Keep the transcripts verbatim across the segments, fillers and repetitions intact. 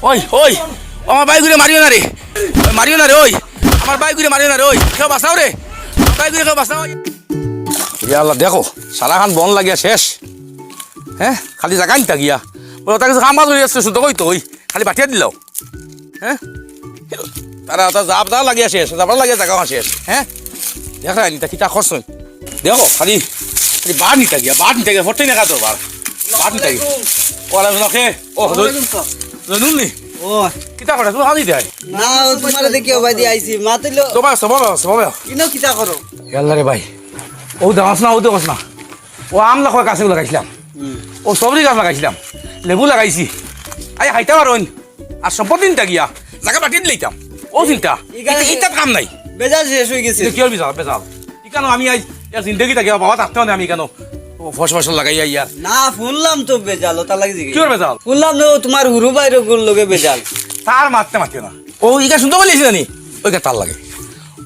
ওই, ওই, আমার ভাইগুরে মারিও না রে। ওই, মারিও না রে, ওই। আমার ভাইগুরে মারিও না রে, ওই। কেউ বাঁচাও রে। আমার ভাইগুরে কেউ বাঁচাও। ইয়া আল্লাহ, দেখো, সারাখান বন লাগিয়া শেষ। হ্যাঁ, খালি জাগা নিতা গিয়া। বলে, তার কাছে কাম কাজ করি আসছে, শুধু কই তো, ওই, খালি বাটিয়া দিলাও। হ্যাঁ? তারা, তারা জাব, জাব লাগিয়া শেষ, জাবড়া লাগিয়া জাগা শেষ। হ্যাঁ? দেখ রে, নিতা কিতা করছইন। দেখো, খালি, খালি বার নিতা গিয়া, বার নিতা গিয়া, ফটো নিয়ে কাজ বার। বার নিতা গিয়া। ওয়ালাইকুম আসসালাম, কে? ও, ওয়ালাইকুম আসসালাম। জনুল নি? ও। কিতা করে? তুমি খালি দেয়। না, ও তোমারে দেখি, ও ভাই দিয়ে আইছি। মা তুইলো। তো ভাই, সব ভাই, সব ভাই। ইনো কিতা করো? ইয়াল্লা রে ভাই। ও দেখছ না, ও দেখছ না। ও আমলা কয় গাছে লাগাইছিলাম। হুম। ও সবরি গাছ লাগাইছিলাম। লেবু লাগাইছি। আই খাইতে পারইন। আর সম্পদ দিন তা গিয়া। জাগা বাটি দিলাইতাম। ও চিন্তা। ইখানে ইতা, ইতা কাম নাই। বেজাল শেষ হয়ে গেছে। কিওর বেজাল, বেজাল? ইখানো আমি আজ এক জিন্দেগি থাকিয়া বাবা থাকতে মানে আমি ইখানো ফস ফসল লাগাই আইয়া। না, শুনলাম তো বেজাল, ওটা লাগে দেখি। কিওর বেজাল? শুনলাম না, ও তোমার হুরু ভাইর লগে বেজাল। তার মাততে মাতিও না। ও ইখান শুনতে বলিস না নি? ওই তার লাগে।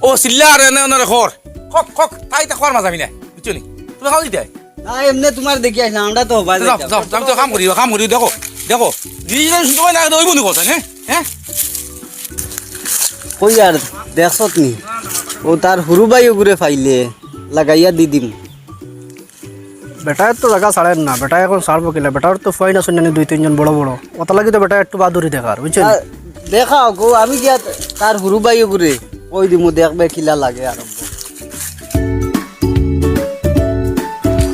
ও চিল্লা আর এনে ওনারে খর। খক, খক, তাই তা খর মাঝাবি না। বুঝছো নি? তুমি খাও দিতে? না, এমনে তোমার দেখি আইলাম, আমরা তো বাজে যাও, যাও। যাও, আমি তো কাম করি, কাম করি, দেখো, দেখো। দিদি যেন শুনতে পাই না, ওই বন্ধু কথা, হ্যাঁ? হ্যাঁ? কই আর দেখছত নি? ও তার হুরু ভাই ওগুরে পাইলে লাগাইয়া দি দিম। বেটায় তো জাগা ছাড়ের না, বেটায় এখন ছাড়বো কিলা? বেটার তো ফুয়াইন আছে না নি দুই তিনজন বড় বড়, ওটা লাগি তো বেটায় একটু বাদুরি দেখার, বুঝছো নি? আ, দেখাও গো, আমি গিয়া তার হুরু ভাই ওগুরে কই দিমু, দেখবে কিলা লাগে আরম্ভ।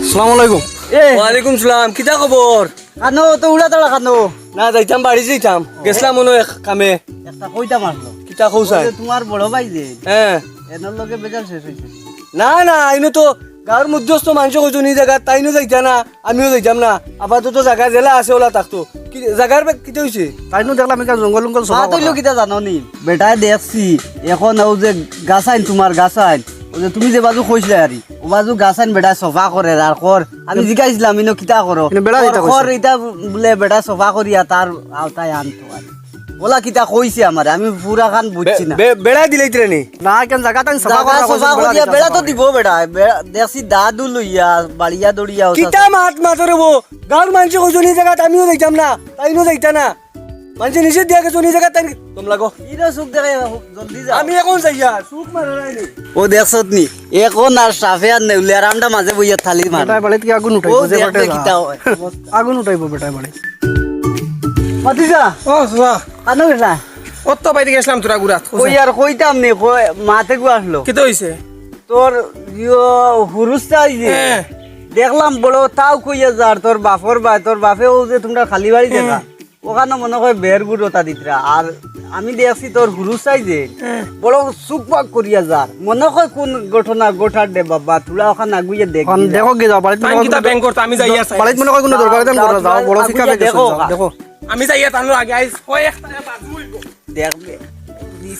আসসালামু আলাইকুম। এ। ওয়ালাইকুম সালাম, কিতা খবর? কানো তো উড়া তাড়া কানো? না, যাইতাম, বাড়ি যাইতাম। গেছলাম মনো এক কামে। একটা কইতাম আসলো। কিতা কও চাই? ওই যে তোমার বড় ভাই যে, হ্যাঁ। এনর লগে বেজাল শেষ হইছে। না, না, আইনো তো গাঁওর মধ্যস্থ মানুষে কইছো নি জাগা, তাইনও যাইতা না, আমিও যাইতাম না। আপাতত জাগা যেলা আছে ওলা থাকতো। কি জাগার বে-, কিতা হইছে? তাইনও দেখলাম এখানে জঙ্গল উঙ্গল সফা মাত হইলো করা। কিতা জানো নি? বেটায় দেখছি, এখন ও যে গাছাইন, তোমার গাছাইন, ও যে তুমি যে বাজু কইছিলে আরি, ও বাজু গাছাইন বেটায় সফা করে আর কর। আমি জিগাইছিলাম, ইনো কিতা করো? ইনো বেড়া কর, দিতা কর, কইছে। ইটা বুলে বেটায় সফা করিয়া তার আওতায় আনতো আর। ওলা কিতা কইছে আমারে, আমি পুরা খান বুঝছি বে-, না। বে-, বেড়া দিলাইতরে নি? না, কেন জাগা তাইন সফা জাগা করা কইছে, সফা বেড়া করিয়া দিতা বেড়া তো কইছে। দিব বেটায়। বেড়া দেখছি দাদু লইয়া, বাড়িয়া দড়িয়া ওটা কিতা সব। মাত মাতরে বো? গাঁওর মানষে কইছো নি জাগাত আমিও যাইতাম না, তাইনও যাইতা না। মানষে নিষেধ দিয়া গেছো নি জাগাত তাইন দম লাগো। ইরে সুখ দেখাই, জলদি যাও। আমি এখন যাইয়া, সুখ মারা নাই নি। ও দেখছত নি? এখন আর সাফে আর নেউলে আর আমরা মাঝে বইয়া থালি মার। বেটায় বাড়িত কি আগুন উঠাইবো, ও যে দেখবে বেটায় কিতা হয়। আগুন উঠাইবো বেটায় বাড়িত। ভাতিজা। ও, যা। কানো গেছলা? অত বাইরে গেছলাম তোরা গুড়াত। ওই আর কইতাম নি, কই, মাতে গু আসলো। কিতা হইছে? তোর ইয়ো হুরুস্তা হইছে। হ্যাঁ। দেখলাম বড় তাও কইয়া যার, তোর বাপর ভাই, তোর বাপে ও যে তোমরা খালি বাড়ি দেখা। হুম। ওখানো মনে হয় বের গুড় ওটা দিতরা। আর আমি দেখছি তোর হুরুস্তায় যে হ্যাঁ। বড় সুকবাক করিয়া যার। মনে হয় কোন ঘটনা ঘটার দে বাবা, তোরা ওখান আগুইয়া দেখ অন দিলা। দেখো কি যাও, বাড়িত তাই মনে হয় কিতা কোনো ব্যাংক করতে আমি যাইয়া চাই। বাড়িত মনে হয় কোনো দরকার দেন যাও, করো, যাও, যাও, বড় আগুইয়া শিক্ষা দেখো, দেখো, যাও, যাও। দেখো। আমি যাইয়া তাহলে আগে আইস, কয় একটা বাজু হইব। দেখবে।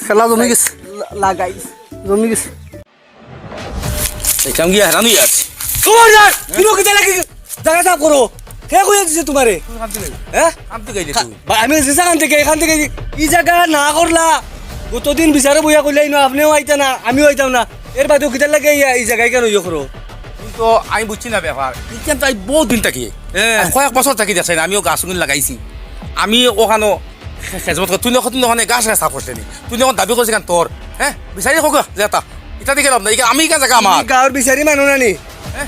খেলা জমি গেছে। লা-, লাগাইস। জমি গেছে। দেখলাম গিয়া হেরান হইয়া আছি। খবরদার! হ্যাঁ? বিরো কিতা লাগি? জাগা সাফ করো। কে কইয়া দিছে তোমারে? তুই কাম থেকে হ্যাঁ? কাম থেকে আইলে তুই। বা-, আমি যেসা কাম থেকে, এখান থেকে ই জাগা না করলা। গতদিন বিচারে বইয়া কইলা, "ইনো আপনেও আইতা না, আমিও আইতাম না।" এর বাদেও কিতার লাগি ইয়া, ই জাগা ইখান ইয়ে করো? তুই তো আমি বুঝছি না ব্যাপার। ইখান তো আমি বহুত দিন থাকি। হ্যাঁ। আর কয়েক বছর থাকি দেখছি না, আমিও গাছ উগুন লাগাইছি। আমি ওখানো খেজমত কর, তুই যখন, তুই যখন গাছ গাছ সাফ করতে নি, তুই যখন দাবি করছিস কেন তোর, হ্যাঁ? বিচারি হোক যেটা, ইটা দেখে লাভ নাই, ইটা আমি ইখান জাগা আমার। তুমি গাঁওর বিচারি মানো না নি? হ্যাঁ?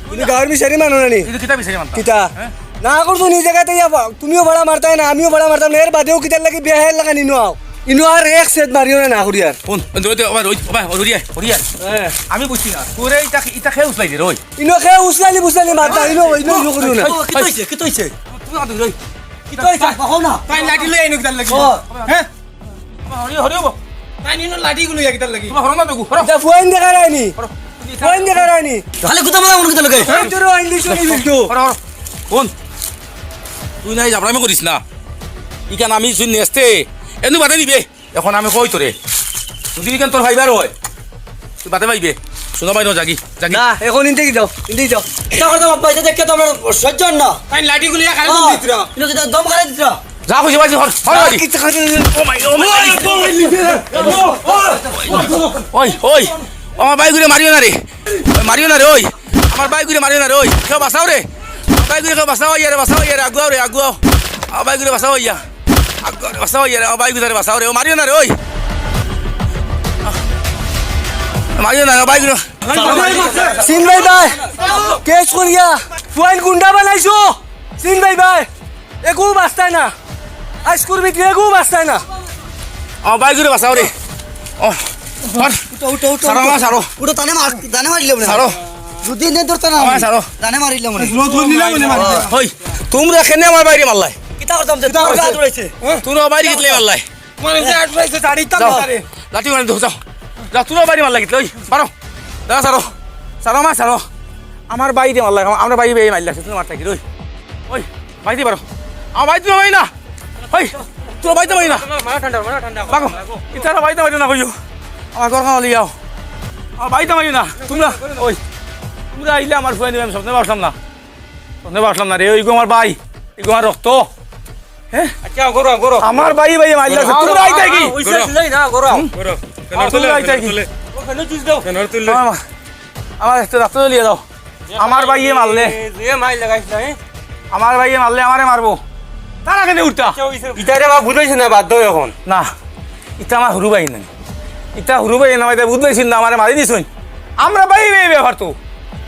তুমি গাঁওর বিচারি মানো না নি? কিন্তু কিতা বিচারি মানতাম? কিতা? হ্যাঁ? না করছো নি জাগাতে ইয়া বা-, তুমিও ভাড়া মারতায় না, আমিও ভাড়া মারতাম না, এর বাদেও কিতার লাগি বেহায়ার লাগা নিনো আও। ইনো আর এক সেট মারিও না, না করি আর। কোন? ওই, ওই, ওই, ওই, ওই, ওই, ওই, ওই, হ্যাঁ। আমি বুঝছি না। তোরে ইটা, ইটা খেয়ে উছলাই দে, ওই। ইনো খেয়ে উছলালি বুঝলালি মারতা, ইনো, ইনো, ইনো করিও না। ওই, কিতা হইছে? কিতা হইছে? তুমি আদু রই। কিতা হইছে? কও না। তাই লাঠি লই আইনো কিতার লাগি? ও। হ্যাঁ? হরি, হরি হবো। তাই নিনো লাঠি গুলো ইয়া কিতার লাগি? তোমার হরো না দেখো, হরো। ইটা ফুয়াইন দেখা রায়নি। হরো। ফুয়াইন দেখা রায়নি। খালি কুতা মারা মনে কিতার লাগি? এই তোর আইন দিছো নি বিলটো? হরো, হরো। কোন? তুই নাই জাবরামি করিস না। ইখান আমি শুনি নেস্তে। এনু বাদে নিবে। এখন আমি কই তোরে, যদি ইখান তোর ভাইবার হয়, তুই বাদে পাইবে। শুনো ভাই, নো জাগি, জাগি। না, এখন ইনতে কি যাও, ইনতে কি যাও। ইটা করতাম আব্বা, ইটা দেখে তো আমার সহ্য হয় না। তাই লাঠি গুলি খালি দম দিতরা। ইনো কিতা দম খালি দিতরা? যা খুশি বাজি, হর, হর, হর। কিচ্ছু খালি দিতরা। ও মাই, ও মাই। ওই, ওই, আমার ভাইগুরে মারিও না রে। ওই, মারিও না রে, ওই। আমার ভাইগুরে মারিও না রে, ওই। কেউ বাঁচাও রে। আমার ভাইগুরে কেউ বাঁচাও, ইয়ারে বাঁচাও, ইয়ারে আগুয়াও রে, আগুয়াও। আমার ভাইগুরে বাঁচাও, ইয়া। বাঁচাও ইয়ারে, আমার ভাইগুরে বাঁচাও রে, ও মারিও না রে, ওই। মারিও না রে, ভাইগুরে। সিন ভাই ভাই, কেস করিয়া ফুয়াইন গুন্ডা বানাইছো। সিন ভাই ভাই, এগু বাঁচতায় না। আইজকুর ভিতরে এগু বাঁচতায় না। আমার ভাইগুরে বাঁচাও রে। ও, ধর। উঠো, উঠো, উঠো, ছাড়ো, উঠো। আমার ছাড়ো। উঠো, তানে মার, তানে মারিলে মনে হয়। ছাড়ো। যদি নে ধরতে না আমার ছাড়ো। তানে মারিলে মনে হয়। ওই, তুমরা কেনে আমার ভাইরে মারলায়? কিতা করতাম যে তোমার গাত উড়াইছে? তুমরা ভাইরে কিতলে মারলায়? তোমার যে আট উড়াইছে, ছাড়িতাম যাও। না রে। লাঠি মারি দেও, যাও। যাও, তুমরা ভাইরে মারলায় কিতলে, ওই, বারো। দাঁড়া, ছাড়ো। ছাড়ো, মা, ছাড়ো। আমার ভাইরে মারলায়, আমার ভাই, ভাই মারলায়, তুমরা মারতা কি, ওই। ওই, ভাইরে বারো। আমার ভাইরে মারি না। ওই, তুমরা ভাইরে মারি না। মারা ঠান্ডা, মারা ঠান্ডা। বাগো, ইতারা ভাইরে মারি না, কইও। আমার ঘর খান লিয়াও। আমার ভাইরে মারি না। তুমরা, ওই, তুমরা আইলে আমার ফুয়াইন দিবে, আমি স্বপ্নে বাসলাম না। স্বপ্নে বাসলাম না রে, ওইগু আমার ভাই, এইগু আমার রক্ত। হ্যাঁ? আচ্ছা, করো, করো। আমার ভাই, ভাই মারলা, তুমরা আইতায় কি? ওই ছেলে না, করো। হুম? করো। ফেনার তুলে, তুলে, আইতায় ফেনার কি? তুলে। ও, ফেনার জুস দাও। ফেনার তুলে। আমার, আমার একটু রক্ত লিয়ে দাও। আমার ভাইয়ে মারলে। এ, যে মাইর লাগাইছ না, এ? আমার ভাইয়ে মারলে আমারে মারবো। তারা কেনে উঠতা? আচ্ছা, ওই ছেলে। ইতারে বা বুঝাইছে না, বাদ দাও এখন। না, ইতা আমার হুরু ভাই না। ইতা হুরু ভাই না, ইতা বুঝ পাইছইন না, আমারে মারি দিছইন। আমরা ভাই, ভাই, ব্যাপার তো।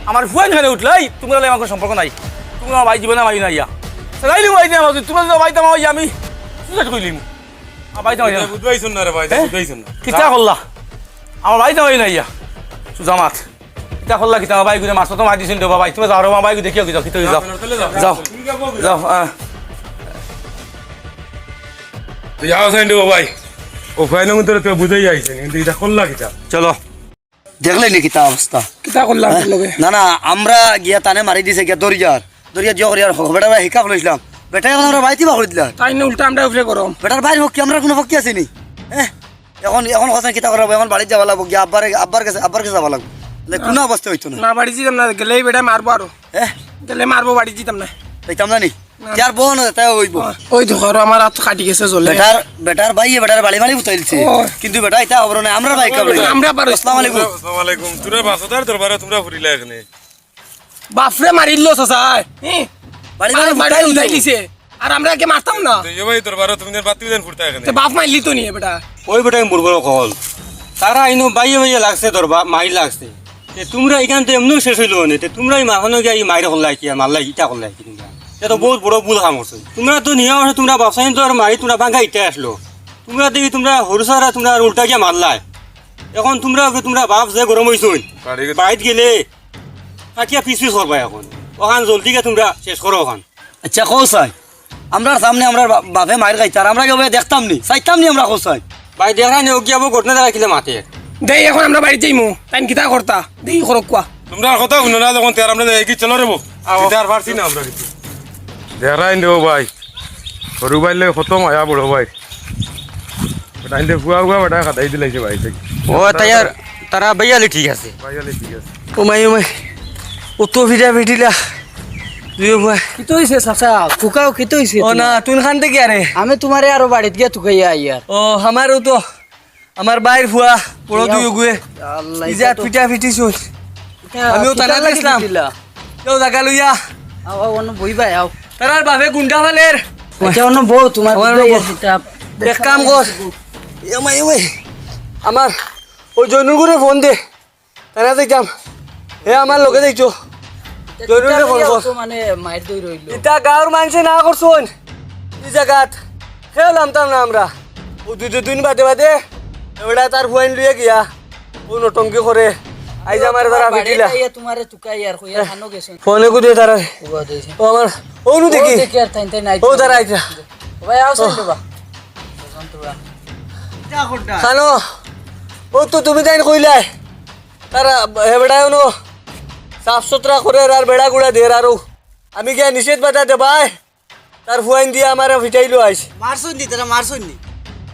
আমার ফুয়াইন কেনে উঠলে, এই, তুমরা লগে আমার কোনো সম্পর্ক নাই। তুমরা ভাই জীবনে মারি না ইয়া। তাইলে ভাই দিয়ে আমার, তুমরা যদি ভাই দাম হইয়া আমি সুসাইড করিলিমু। আমার ভাই দাম হইয়া। বুঝ পাইছইন না রে ভাই, হ্যাঁ? বুঝ পাইছইন না। কিতা করলা? আমার ভাই দাম হইয়া না ইয়া। সুজামাত। কিতা করলা কিতা? আমার ভাইগুরে মারছো তো মারি দিছইন রে বাবা। তুমরা যাও রে, আমার ভাইগু দেখিও কি যাও, কিতা যাও। যাও। যাও, আহ। তুই যাও সাইন রে ভাই। ও ফাইন তোরে তুই বুঝাই আইছে, কিন্তু ইতা করলা কিতা? চলো। দেখলে নি কিতা অবস্থা? কিতা করলাম হ্যাঁ? তোর লগে? না, না, আমরা গিয়া তানে মারি দিছে গিয়া দরিয়ার। দরিয়া জিও করিয়ার হক, বেটা ভাই হিকাপ লইছিলাম। বেটা এখন আমরা বাইতি বা করে দিলা। তাই না উল্টা আমরা উপরে গরম। বেটার বাইর হক কি আমরা কোনো হক কি আছে নি? হ্যাঁ? এখন, এখন কথা কিতা করা লাগবো? এখন বাড়িত যাওয়া লাগবো, গিয়া আব্বার, আব্বার কাছে, আব্বার কাছে যাওয়া লাগবো। না, কোনো অবস্থা হইতো না। না, বাড়িত যাইতাম না, গেলেই বেটা মারবো আরো। হ্যাঁ? গেলে মারবো, বাড়িত যাইতাম না। যাইতাম না নি? না। ইয়ার বউ না, তাই হইবো। ওই দেখো, আরো আমার হাত কাটি গেছে জ্বলে। বেটার, বেটার ভাইয়ে বেটার বাড়ি বাড়ি ফুটাইলছে। ও। কিন্তু বেটা ইতা খবর নাই, আমরা ভাই কাবলে। আমরা পারো। আসসালামু আলাইকুম। আসসালামু আলাইকুম। তোরা বাসদার দরবারে তোমরা ফুরিলা এখানে। বাপরে মারিল চাচায়। হ্যাঁ? বাড়ি বাড়ি বাড়ি ফুটাইল। উঠাই দিছে। আর আমরা কে মারতাম না? তো ইয়ে ভাই, তোর বারো তুমি বাদ দিবেন ফুটতা এখানে। তে বাপ মারলি তো নিয়ে বেটা। ওই বেটা, আমি বুড়বড় কল। তারা আইনো বাইয়ে বাইয়ে লাগছে তোর বাপ, মাইর লাগছে। তে তোমরা এখান তো এমনিও শেষ হইলো নে। তে তোমরা এই মাখানো গিয়া এই মাইর করলাই কি, মারলাই, ইটা করলাই কি তোমরা? এটা তো বহুত বড় ভুল কাম করছো। তোমরা তো নিয়ে আসো, তোমরা বাপসাইন তো আর মারি তোমরা ভাঙ্গা ইটা আসলো। তোমরা দেখি তোমরা হরু সারা তোমরা আর উল্টা গিয়া মারলাই। এখন তোমরা, তোমরা বাপ যে গরম হইছো, বাড়ি গেলে বাইত গেলে কাটিয়া পিস পিস করবা এখন। ওখান জলদি গিয়া তোমরা শেষ করো ওখান। আচ্ছা, কও চাই, আমরার সামনে আমরার বা-, বাপে মাইর খাইতার, আমরা কেউ দেখতাম নি, চাইতাম নি আমরা, কও চাই। ভাই, দেখা নেই, ও কি আবার ঘটনা দেখা কিলে মাতে। দেই, এখন আমরা বাড়িত যাইমু, তাইন কিতা করতা? দেই, করক কোয়া। তোমরা আর কথা শুনো না, যখন তেয়ার আমরা যাই কি, চলো রে বউ। আও। এটা আর পারছি না আমরা কিছু। দেখাই দেবো ভাই, সরু ভাইর লগে কত মায়া বড় ভাই। বেটা, ইন্দে ফুয়া ফুয়া বেটা খাতাই দিলাইছে ভাই, ভাই। ও, তাই আর তারা বাইয়ালি ঠিক আছে। বাইয়ালি ঠিক আছে। ও মাই, ও মাই, ও তো ভিড়া ভিড়িলা। দুইও ফুয়া। কিতা হইছে চাচা? ফুকাও কিতা হইছে ও না, তোমার? তুই খান থেকে আরে। আমি তোমারে আরো বাড়িত গিয়া তুকাইয়া আইয়ার। ও, আমারও তো, আমার ভাইর ফুয়া, বড় ইয়াও। দুই ওগুয়ে। আল্লাহ, ইজা ইটা তো পিটা পিটি শুন। ইটা আমিও পিটা থানাত লাগি গেছিলাম। পিটিলা। কেউ জাগা লইয়া। আও, আও, অন্য বইবাই, আও। তারার বাপে গুন্ডা ফালের। আচ্ছা, অন্য বউ, তোমার আমার বুঝাই বউ। আছে, তা এক কাম কর। এ মাই, এ মাই। আমার ওই জয়নুল গুরে ফোন দে। তারা যাইতাম। হে আমার লগে যাইছো। জয়নুল রে ফোন কর। তো মানে মাইর দই রইল। ইতা গাঁওর মানষে না করছইন। এই জাগাত। হে লামতাম না আমরা। ও দুই দুই দিন বাদে বাদে। এবারে তার ফুয়াইন লইয়া গিয়া। ও নটঙ্কি করে। আইজ আমার তারা বাড়ি পিটিলা। আইয়া তোমারে তুকাই আর কইয়া খানো গেছো। ফোনে কুদে তারা। ও বাদে। ও আমার। ও নু দেখি। ও দেখি আর তাইন তাইন নাই। ও তারা আইতা। ও ভাই, আও সাইড বা। খানো। ও তো তুমি তাইন কইলাই। তারা হে বেড়ায় নো। সাফ সুতরা করে আর বেড়া গুড়া দের আরো। আমি গিয়া নিষেধ বাধা দেবাই। তার ফুয়াইন দিয়া আমারে ফিটাইলো আইস। মারছইন নি, তারা মারছইন নি?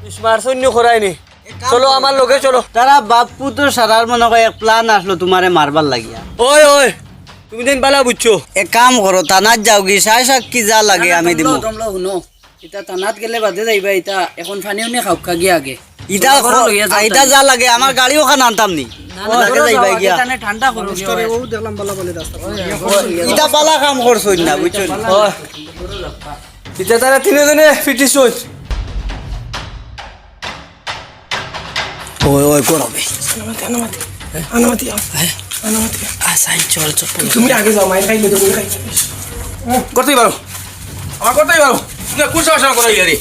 ইস, মারছইন নি, খরাই নি। এক কাম চলো, করো। আমার লগে চলো। তারা বাপ পুতর সারার মনে হয় এক প্ল্যান আসলো তোমারে মারবার লাগিয়া। ওই, ওই, তুমি দিন বালা বুঝছো। এক কাম করো, থানাত যাও গি, সায় সাক্ষী যা লাগে না, আমি দিমু। দমলো, দমলো, হুনো। ইতা থানাত গেলে বাদে যাইবা, ইতা এখন পানি উনি খাউক্কা গিয়া আগে। ইতা চলো, ঘরো খ-, লইয়া যাও ইতা তাইলে। যা লাগে, আমার গাড়ি ওখান আনতাম নি। না, না, লাগে ঘরো যাইবা যাও, আগে গিয়া। তানে ঠান্ডা করো গিয়া। ও দেখলাম বালা বালি রাস্তা। ইতা বালা কাম করছইন না, বুঝছইন? ও। ইতা তারা তিনজনে পিটিছইন। ওই, ওই, করো বে। আনামাতি, আনামাতি। হ্যাঁ? আনামাতি, আনামাতি। আ, সাইন, চল, চল, চল। তুমি আগে যাও, মাইর খাইলে তো তুমি খাইছো। করতেই পারো। আমার করতেই পারো। তুমি কোন সমস্যা করো ইয়ারে?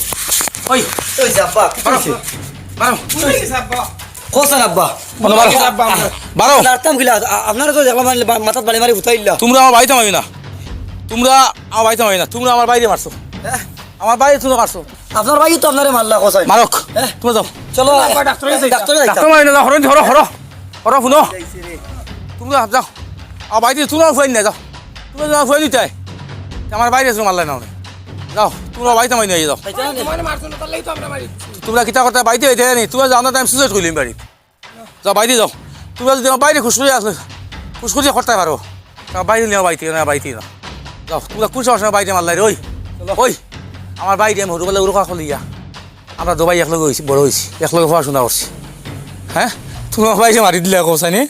ওই, ওই যে আব্বা, কি বারো। হইছে? বারো। কোথায় গেছে আব্বা? কোথায় আব্বা? বলো, বারো। কোথায় আব্বা আমরা? বারো। আর তাম কিলা, আ-, আপনারা তো দেখলাম, মানে, বা-, মাথাত বাড়ি মারি উঠাইলা। তোমরা আমার বাড়িত মারিও না। তোমরা আমার বাড়িত মারিও না। তোমরা আমার বাইরে মারছো। হ্যাঁ? আমার বাইরে তোমরা মারছো। আপনার ভাই তো আপনারে মারলা, কোথায়? মারক। হ্যাঁ? তোমরা যাও। চলো, আব্বা, ডাক্তার হয়ে যাই। ডাক্তার হয়ে যাই। ডাক্তার মারি না, যাও, হরো, হরো, হরো। হরো, শুনো। তোমরা যাও। আমার বাড়িত তোমরা ফুয়াই না, যাও। তোমরা যাও, ফুয়াই নিতে। আমার বাইরে তোমরা মারলা না, ওরে। যাও, তোমরা বাড়িত মারি নিয়ে যাও। তোমার মারছো না, তাহলেই তো আমরা মারি। তোমরা কিতা করতে বাড়িত হইতে নি? তোমরা যাও না, তাই আমি সুসাইড করলিম বাড়িত। যাও, বাইরে যাও। তোমরা যদি আমার বাইরে খুশ করি আসলে, খুশ করি করতে পারো। তা বাইরে নিয়ে বাড়িতে না, বাড়িতে না। যাও, তোমরা কোন সময় বাইরে মারলাই রে? ওই, ওই, আমার বাইরে আমি হরুবেলা উরুকা খুলিয়া। আমরা দুবাই একলগে হইছি, বড় হইছি, একলগে পড়াশোনা করছি। হ্যাঁ? তোমরা বাইরে মারি দিলে কোথায় নি?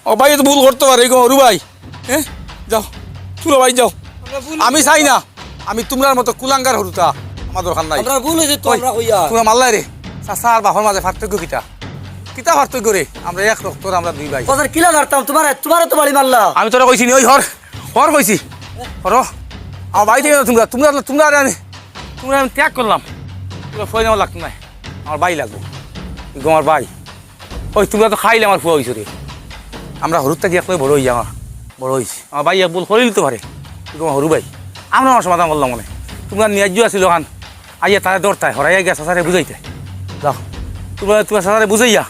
ও ভাই, তো ভুল করতে পারে, এরকম হরু ভাই। হ্যাঁ? যাও, তোমরা ভাই যাও। আমি চাই না, আমি তোমরার মতো কুলাঙ্গার হরুতা, আমার দরকার নাই। আমরা ভুল হইছে তো, ওই, আমরা কইয়া। তোমরা মারলাই রে, চাচা আর বাপর মাঝে পার্থক্য কিতা? কিতা পার্থক্য রে? আমরা এক রক্তর, আমরা দুই ভাই। বাজার কিলা মারতাম? তোমার, তোমারও তো বাড়ি মারলা। আমি তোরা কইছি নি, ওই হর, হর কইছি। হর, আমার ভাই থেকে তোমরা, তোমরা, তোমরা আরে আমি, তোমরা আমি ত্যাগ করলাম। তোমরা ফয়দা আমার লাগতো নাই, আমার ভাই লাগবো। এগো আমার ভাই। ওই তোমরা তো খাইলে আমার ফুয়া হইছো রে। আমরা হরুর থাকি একলাই বড় হইয়া, আমার বড় হইছি। আমার ভাই এক ভুল করিল তো পারে, এরকম হরু ভাই। আমরা আমার সমাধান করলাম মনে। তোমরা ন্যায্য আছিল ওখান, আইয়া তারা দরতায়, হরাইয়া গিয়া চাচারে বুঝাইতে। যাও, তোমরা তোমার চাচারে বুঝাইয়া,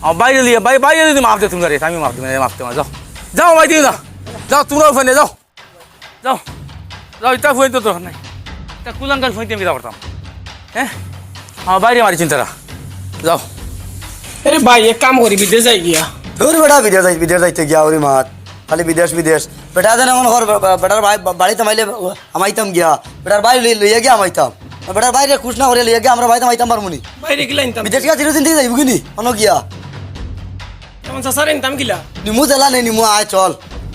আমার বাইরে লিয়া, বাই-, বাইরে যদি মাফ দে তোমরা রে, আমি মাফ দিই না, মাফ দিই না, যাও। যাও, বাইরে যাও। যাও, তোমরা ওখানে যাও। যাও, যাও, ইতা ফুয়াইন তো দরকার নাই। ইতা কুলাঙ্গার ফুয়াইন আমি কিতা করতাম? হ্যাঁ? আমার বাইরে মারি চিন্তারা। যাও। আরে ভাই, এক কাম করি, বিদেশ যাই গিয়া। তোর বেটা বিদেশ যাই, বিদেশ যাইতে গিয়া ওরে মাত। খালি বিদেশ, বিদেশ। বেটা যেন এমন কর, বে-, বে-, বেটার ভাই বা-, বাড়িত হামাইলে হামাইতাম গিয়া। বেটার ভাই লই-, লইয়া গিয়া হামাইতাম। বেটার বাইরে খুশ না করিয়া লইয়া গিয়া আমরা বাড়িত হামাইতাম পারমু নি? বাইরে কিলা আনতাম? বিদেশ গিয়া চিরদিন থেকে যাইব কি নি? অনো গিয়া। এখন চাচারে আনতাম কিলা? নিমু জেলা নেই, নিমু আয় চল।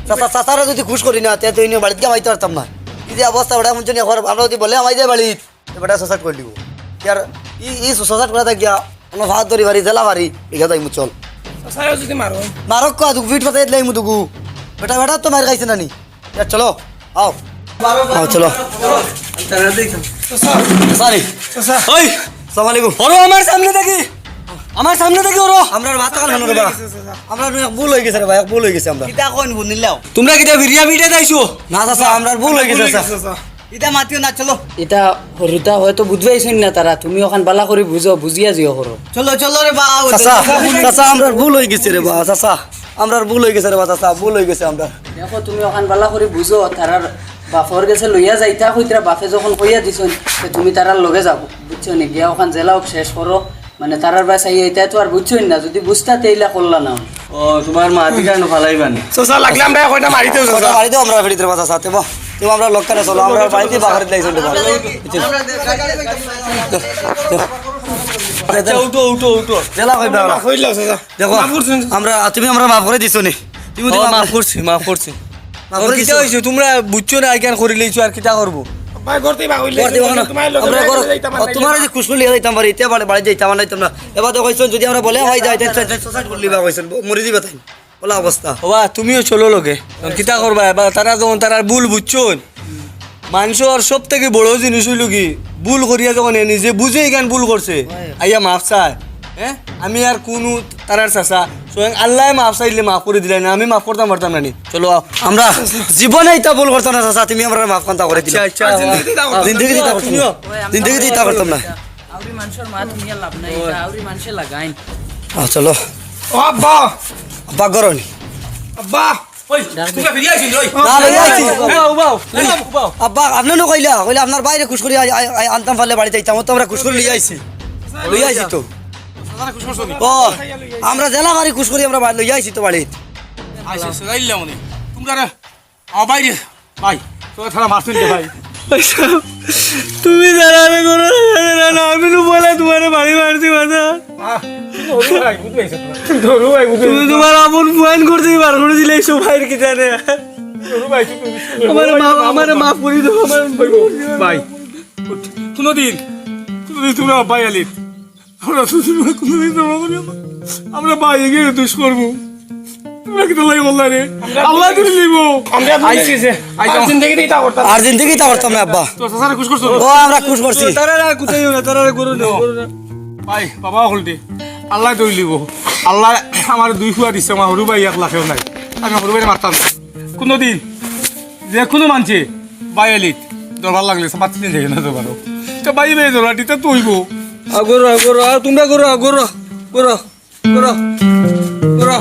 চাচা, চাচারে যদি খুশ করি না, তে তো ইনো বাড়িত গিয়া হামাইতে পারতাম না। এই যে অবস্থা, বেটা মন জন্য এখন আমরা যদি বলে হামাই যায় বাড়িত, তো বেটা সুসাইড করে দিব। ইয়ার ই, ই সুসাইড করা থাক গিয়া, অনো ফাঁদ ধরি পারি, জেলা পারি, ইগা যাইমু চল। চাচারে যদি মারো? মারক কো, দুগু ফিট ফাতাই দিলাই মু দুগু। বেটা, বেটা তো মার খাইছে না নি? ইয়ার চলো, আও। আও, চলো। চাচা। চাচা নি? চাচা। ওই, আসসালামু আলাইকুম। ওরো আমার সামনে থাকি। আমার সামনে থাকি ওরো। আমরার মাথা খান রে বা। আমরার এক ভুল হয়ে গেছে রে বা, এক ভুল হয়ে গেছে আমরার। কিতা কইন হুনিলাও? তোমরা কিতা বিরিয়া পিঠা খাইছো? না চাচা, আমরার ভুল হয়ে গেছে চাচা। ইতা মাতিও না, চলো। ইতা হরুতা হয়তো বুঝবাইছইন না তারা, তুমি ওখান বালা করি বুঝো, বুঝিয়া যিও করো। চলো, চলো রে বা। চাচা, চাচা, আমরার ভুল হয়ে গেছে রে বা, চাচা। আমরার ভুল হয়ে গেছে রে বা, চাচা, ভুল হয়ে গেছে আমরার। দেখো, তুমি ওখান বালা করি বুঝো, তারার বাপর গেছে লইয়া যাইতা কইতরা, বাপে যখন কইয়া দিছইন, তে তুমি তারার লগে যাও, বুঝছো নি? গিয়া ওখান জেলা হোক শেষ করো, মানে, তারার বায় চাইয়া ইতা তো আর বুঝছইন না, যদি বুঝতা তে ইলা করলা না। ও, তোমার মা দিকে আনো ফালাইবা নি? চাচা, লাগলে আমরা কয়টা মারি দেও, চাচা। কয়টা মারি দেও, আমরা ফিরিতে পারবো, চাচা, তেমন। তেমন আমরা লোক কেন চলো, আমরা বাড়িতে বাগারে দিলাই চলতে পারবো। আচ্ছা, উঠো, উঠো, উঠো। জেলা কইবা আমরা। মাফ করিলাও, চাচা। দেখো, মাফ করছি। আমরা, তুমি আমরা মাফ করে দিছো নি? তুমি ও, মাফ মাফ করছি, মাফ করছি। মাফ ওর করে কিতা দিছো? হইছে? তোমরা বুঝছো না, আইকান করি লইছো, আর কিতা করবো? ভাই, গর্তে বাগ হইলে গর্তে বাগ না। তোমার লগে আমরা গর-, যাইতাম, ও, তোমার যে খুশকুলি যাইতাম পারি, ইতে বাড়ি, বাড়ি যাইতাম, আর যাইতাম না। এবার তো কইছো, যদি আমরা বলে হয় যাই, তাই, তাই, তাই, সুসাইড করলি বা কইছো, মরি দিবা তাই। বলা অবস্থা। ওবা, তুমিও চলো লগে। এখন কিতা করবা? এবার তারা যখন তারার ভুল বুঝছো, মানুষর সব থাকি বড় জিনিস হইল কি, ভুল করিয়া যখন এ নিজে বুঝে এখান ভুল করছে, আইয়া মাফ চায়। হ্যাঁ, আমি আর কুনু তারার চাচা, স্বয়ং আল্লায় মাফ চাইলে মাফ করি দিলাই না, আমি মাফ করতাম পারতাম না নি। চলো, আও। আমরা জীবনে ইতা ভুল করতাম না, চাচা, তুমি আমরারে মাফ খান্তা করি দিলাও। আচ্ছা, আচ্ছা। জিন্দেগিত ইতা করতাম না। জিন্দেগিত ইতা করতাম না। জিন্দেগিত ইতা করতাম না। আউরি মানষর মাত হুনিয়া লাভ নাই, ইতা আউরি মানষে লাগাইন। আহ, চলো। ও আব্বা! আব্বা, গরনি। আব্বা! ওই, তুমরা ফিরিয়া আইছো নি, ওই? না, লইয়া আইছি। উবাও, উবাও, উবাও। আব্বা, আপনে নু কইলা, কইলা আপনার ভাইরে খুশ করি আই-, আই-, আই-, আনতাম পারলে বাড়িত আইতাম, ও তো আমরা খুশ করি লইয়া আইছি। লইয়া আইছি তো। চাচারে খুশ করছো নি? ও, আমরা জেলা বাড়ি খুশ করি আমরা বাড়ি লইয়া আইছি তো বাড়িত। আইছি, সুজাইল্লা মনে। তুমরা রে, আমার বাইরে, ভাই, তোরা থানা মারছেন রে ভাই। তুমি তারারে করো না, না, না, আমি নু বলা তোমারে বাড়ি মারছি, বাজা। আহ, ধরু ভাই, বুঝতে পারছো তো? ধরু ভাই, বুঝতে তুমি পারছো তো? তোমার আপন পুয়াইন করতে বার করে দিলে এই সবাইর কি জানে? ধরু ভাই, তুই, তুই, আমারে মাফ, আমারে মাফ করি দাও, আমারে ভাই, ভাই, কোনোদিন, কোনোদিন তোমরা ভাই আলির আমরা তো তুমরা কুনুদিন জমা করিও না। আমরা ভাই এগিয়ে দুষ করবো। তুমরা কিতা লাগি করলা রে? আল্লায় ধরি নিবো। আমরা আইস, আইস, আর জিন্দেগিত ইতা করতাম না। আর জিন্দেগিত ইতা করতাম না, আব্বা। তো চাচারে খুশ করছো? ও, আমরা খুশ করছি। তারারে আর কুতাইও না, তারারে গরু নেও, গরু নেও। ভাই, বাবা অকলরে আল্লায় ধরি নিবো। আল্লায় আমারে দুই পুয়া দিছে, আমার হুরু ভাই একলাখেও নাই। আমি হুরু ভাইরে মারতাম না। কুনুদিন যে কুনু মানষে ভাই আলিত দরবার লাগলে সে মাততে যায় না দরবারো। তো ভাই ভাই দরবার দিতে তো অইবো। আ, গরু, আ, গরু, আ, তুমরা গরু, আ, গরু, গরু, গরু, গরু।